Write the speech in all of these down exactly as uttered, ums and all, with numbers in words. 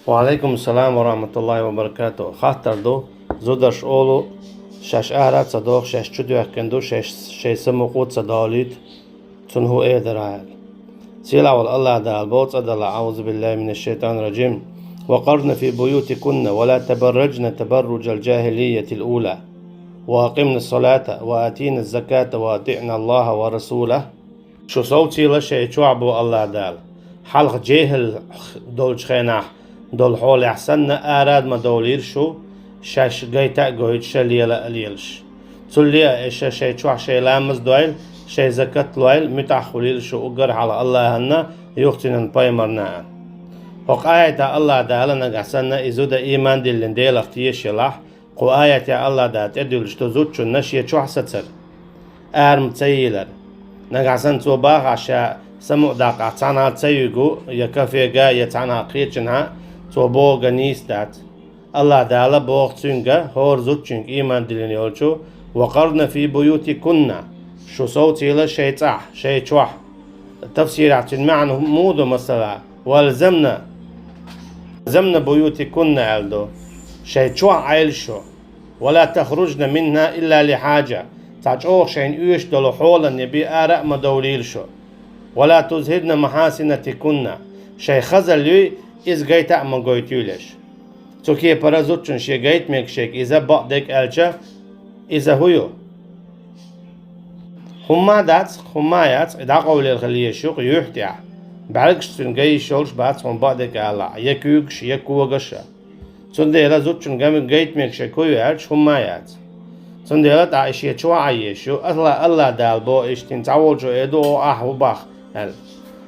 Ва алейкум салам ва рахматуллахи ва баракатух. Хаттар ду, зударш олу, шаьш ара а ца доху, шаьш чудоьхкина ду, шаьш шайн самукъо а ца долуьйту, цунна хӀун эр дара аьлла. Сийлахь волу АллахӀ Дала боху цӀа далахь: «Аузу биллахи минаш шайтанир раджим. Ва къарна фи буютикунна ва ла табарраджна табарруджал джахилиятил ула. Ва акъимна салата ва атина заката ва атиъна Аллаха ва расула». Шу совцийла шайн чохь, боху АллахӀ Дала. Хьалха жехӀил долчу хенахь долу хьолехь санна, арад ма довлийла шу, шаьш гайта а гойтуш, ша лела а лелаш. Цул а ша шайн чохь шайн ламаз дойла, шайн закат лойла, муьтӀахь хуьлийла шу уггар хьалха АллахӀанна, юха цуьнан пайхамарна а. ХӀокху аятехь АллахӀ Дала нагахь санна и зуда ийман диллина Делах тешаш елахь, кху аятехь АллахӀ Дала тӀедуьллуш ду зудчунна шен чохь сацар, ара ма ца йийлар. Нагахь санна цо бахахь, ша самукъадаккхахь цхьанхьа ца юьгу, я кафега, я цхьанхьа кхечанхьа, цо бохург нийса дац. АллахӀ Дала боху цуьнга, хӀора зудчуьнга, ийман диллина йолчу: «Ва къарна фи буютикунна», шу совцийла шайн цӀахь, шайн чохь. Тафсирехь цуьнан маьӀна муха ду, масала: «Ва альзамна, альзамна буютикунна», аьлла ду. Шайн чохь Ӏайла шу. «Ва ла тахруджна минха илла ли хьаджа». Цхьа чӀогӀа шайна оьшуш долу хьолан бен ара а ма довлийла шу. «Ва ла тузхирна махьасинатикунна». Шайн хазалла юй, иза гайта а ма гойтуьйлаш. Цу кепара зудчун шен гайта мегаш ерг иза бакъдерг аьлча, иза хӀун ю? ХӀумма а дац, хӀумма а яц, и дӀакъовлаелла хила езаш ю-кх юьхь тӀехь. БӀаьргаш цуьнан гай йиш йолуш бац хьуна бакъдерг ала, я куьйгаш, я когаш а. Цундела зудчун гами-, гайта мегаш ерг хӀун ю аьлча, хӀумма а яц. Цундела тӀаккха и шен чохь Ӏан езаш ю, АллахӀ, АллахӀ Дала боху иштта, хӀинца цхьаволчо эр ду, о, ахь хӀун боху аьлла.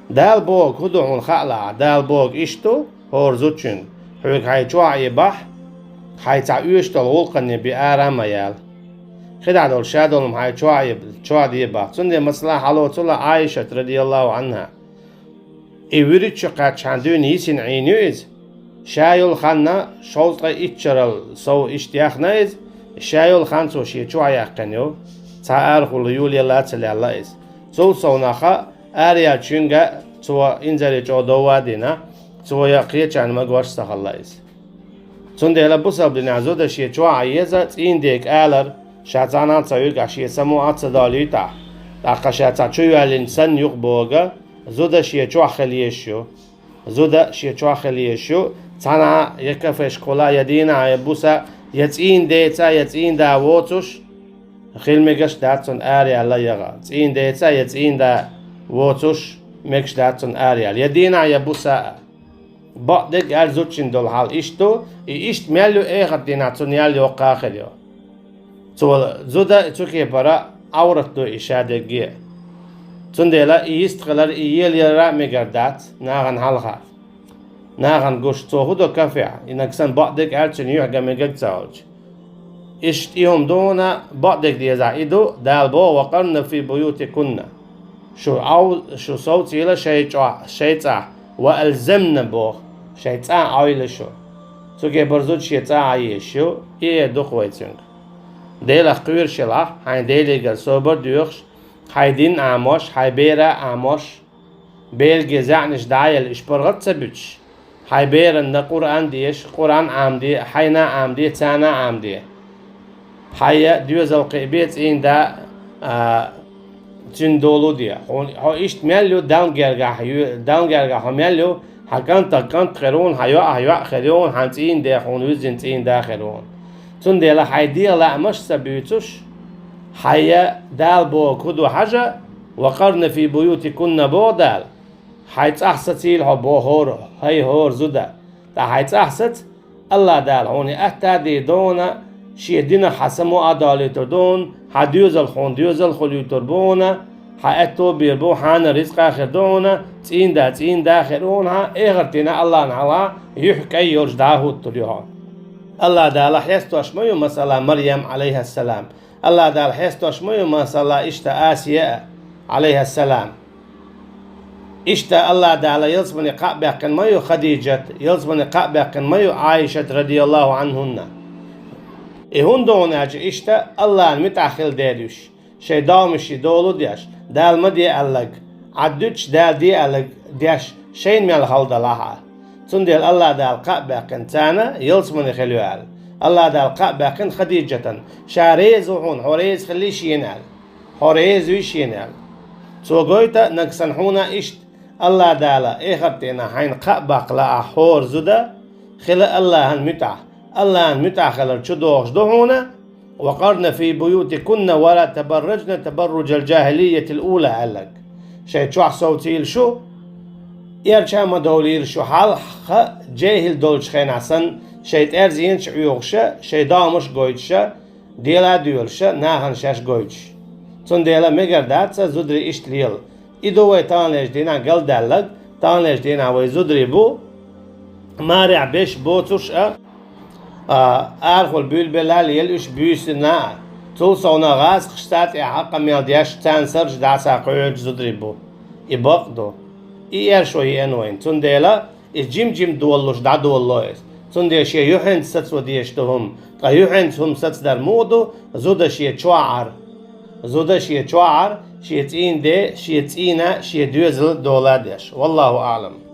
Дала бохург хӀун ду хьуна хаалахь, Дала бохург иштта ду, хӀора зудчуьнга, хьоьга хьайн чохь Ӏийбахь, хьайн цхьа оьшуш долу гӀуллакхан бен ара а ма яла. КхидӀа долу ша долу хьайн чохь Ӏе-, чохь дебахь. Цундела, масала, хьалоцула Ӏайшат, радияллаху Ӏанха. И вуьрачу кхаьччахьана дуьйна йисина Ӏийна ю иза. Ша йолу ханна шовзткъе итт шарал сов иштта яхна иза, ша йолу хан цо шен чохь яьккхина ю. Цхьа арахула юлаелла а ца лелла иза. Цул совнаха араяьллачуьнга цо инзаре чӀогӀа довла а дина, цо я кхечарна магош ца хилла иза. Цундела бусалба динехь зуда шен чохь Ӏан еза, цӀийнан дега алар, ша цхьанхьа ца вуьгахь, шен самукъа а ца долуьйтахь, тӀаккха ша цхьа чу йоьллина санна юкъа бохург, зуда шен чохь хила езаш ю. Зуда шен чохь хила езаш ю, цхьанхьа я кафешкахула, я дийнахь, я буса, я цӀийнан деца, я цӀийнан да воцуш, хила мегаш дац цунна араяьлла яха. ЦӀийнан деца, я цӀийнан да воцуш, мегаш дац цунна араяьлла. Я дийнахь, я буса а. Бакъдерг аьлла зудчун долу хьал иштта ду, и иштта мел ю, эхарт дийнахь цунна ял йоккха а хир ю. Цо зуда цу кепара Ӏаврат ду и ша дерриге. Цундела и йистхилар, и елаялар а мегар дац нахана хьалха. Нахана гуш, цо хӀун до кафехь, и нагахь санна бакъдерг аьлла цуьнан юьхь ган мегар ца хилча. Иштта и хӀума ду хьуна, бакъдерг дезахь и ду, Дала боху: «Ва къарна фи буютикунна». Шу Ӏов-, шу совцийла шайн чохь, шайн цӀахь, «ва альзамна» боху, шайн цӀахь Ӏойла шу. Цу кепара зуда шен цӀахь Ӏан езаш ю, и эр ду-кх вай цуьнга. Делах кхоьруш елахь, хьайн Делегара собар а доьхуш, хьайн дин а Ӏамош, хьайн бер а Ӏамош, берриге заьӀнаш дӀа а елла, уьш паргӀат а ца буьтуш, хьайн беранна Къуръан а деша, Къуръан а Ӏамаде, хьайна а Ӏамаде, царна а Ӏамаде. Хьайн доьзал кхиабе, цӀийнан да, а, цуьнан дола де. Хьуна, хьо иштта мел ю, Далла гергахь ю-, Далла гергахь хьо мел ю, хьан кӀантах кӀант хир ву хьуна, хьан йоӀах йоӀ хир ю хьуна, хьан цӀийнан дех хьуна вуьззина цӀийнан да хир ву хьуна. Цундела хьайн дегӀан лаамаш а ца буьйцуш, хьайн Дала бохург хӀун ду хьажа, «ва къарна фи буютикунна» боху Дала. Хьайн цӀахь сацийла хьо боху хӀора, хӀай хӀора зуда. ТӀаккха хьайн цӀахь саца, АллахӀ Дала хьуна и атта а дийр ду хьуна, шен динах хьан самукъа а долуьйтур ду хьуна, хьан доьзал хьуна доьзал хуьлуьйтур бу хьуна, хьан аьтто а бийр бу, хьанна рицкъа а хир ду хьуна, цӀийнан да цӀийнан да хир ву хьуна, хьан эхарт дийнахь АллахӀна хьалха юьхь кӀай йолуш дӀа а хӀуттур ю хьо. АллахӀ Дала хестош ма ю, масала, Марьям, Ӏалайхассалам. АллахӀ Дала хестош ма ю, масала, иштта Асия, Ӏалайхассалам. Иштта АллахӀ Дала ялсамане кхаъ баьккхина ма ю Хадижат, ялсамане кхаъ баьккхина ма ю Ӏайшат, радияллаху Ӏанхунна. И хӀунда ду хьуна аьлча, иштта АллахӀна муьтӀахь хила дера уьш, шайн догӀмашна дола деш, Дала ма де аьлларг, Ӏад дуьтуш Дала де аьлларг деш, шайна мел хала далахь а. Цундела Аллах Дала кхаъ баьккхина царна ялсмани хила ю аьлла. Аллах Дала кхаъ баьккхина Хадиджатан, ша реза ву хьуна, хьо реза хилла шена аьлла. Хьо реза ву шена аьлла. Цо гойту нагахь санна хьуна иштта, Аллах Дала эхарт дийнахь хьайна кхаъ баккха лаахь хӀора зуда хила Аллахьан муьтӀахь. Аллахьан муьтӀахь хилар чу догӀуш ду хьуна, «وقرن في بيوتكن ولا تبرجن تبرج الجاهلية الأولى» аьлларг. Шайн чохь совцийла шу, эрча а ма довлийла шу, хьалха жехӀил долчу хенахь санна, шайн тӀерзенаш а Ӏоьхуша, шайн домаш а гойтуша, дела а доьлуша, нахана шаьш гойтуш. Цундела мегар дац зударий иштта лела. И ду вай таханлерчу дийнахь галдаьлларг, таханлерчу дийнахь вай зударий бу, марехь беш боцурш а, а, арахула буьйлабелла лела уьш буьйсанна а. Цул совнаха гӀазкхашца а тӀехь къамел деш, царна сарралц дӀасакхоьхьуш зударий бу. И бакъ ду. И эршо еана вайна. Цундела иза жим-жим долалуш дӀадолало иза. Цундела шен юьхьанца сацо дезаш ду хӀума. Ткъа юьхьанца хӀума сацадар муха ду? Зуда шен чохь Ӏар. Зуда шен чохь Ӏар, шен цӀийнан де, шен цӀийнан, шен доьзал дола а деш. Валлаху аӀлам.